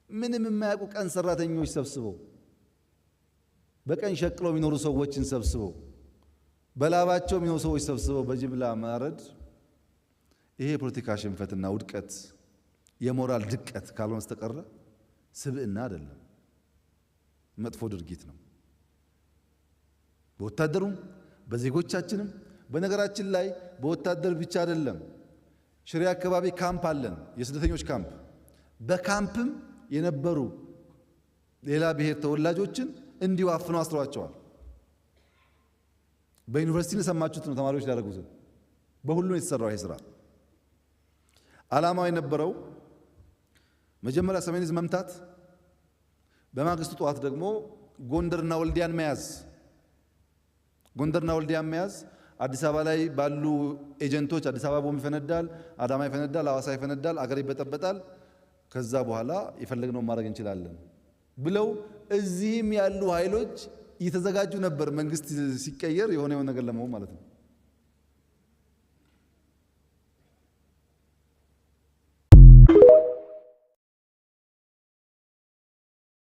ምንም የማያውቁ ቀን ሰራተኞች ሰብስበው፣ በቀን ሸቅለው የሚኖሩ ሰዎችን ሰብስበው፣ በላባቸው የሚኖሩ ሰዎች ሰብስበው በጅምላ ማረድ፣ ይሄ የፖለቲካ ሽንፈትና ውድቀት፣ የሞራል ድቀት ካልሆነ በስተቀር ስብዕና አይደለም፣ መጥፎ ድርጊት ነው። በወታደሩም በዜጎቻችንም። በነገራችን ላይ በወታደር ብቻ አይደለም። ሽሬ አካባቢ ካምፕ አለን፣ የስደተኞች ካምፕ። በካምፕም የነበሩ ሌላ ብሔር ተወላጆችን እንዲሁ አፍነው አስረዋቸዋል። በዩኒቨርሲቲ እንደሰማችሁት ነው ተማሪዎች ያደረጉትን። በሁሉም የተሰራው ይሄ ስራ ዓላማው የነበረው መጀመሪያ ሰሜን ዕዝ መምታት፣ በማግስቱ ጠዋት ደግሞ ጎንደርና ወልዲያን መያዝ። ጎንደርና ወልዲያን መያዝ፣ አዲስ አበባ ላይ ባሉ ኤጀንቶች አዲስ አበባ ቦምብ ይፈነዳል፣ አዳማ ይፈነዳል፣ ሐዋሳ ይፈነዳል፣ አገር ይበጠበጣል። ከዛ በኋላ የፈለግነውን ማድረግ እንችላለን ብለው እዚህም ያሉ ኃይሎች እየተዘጋጁ ነበር። መንግስት ሲቀየር የሆነ የሆነ ነገር ለመሆን ማለት ነው።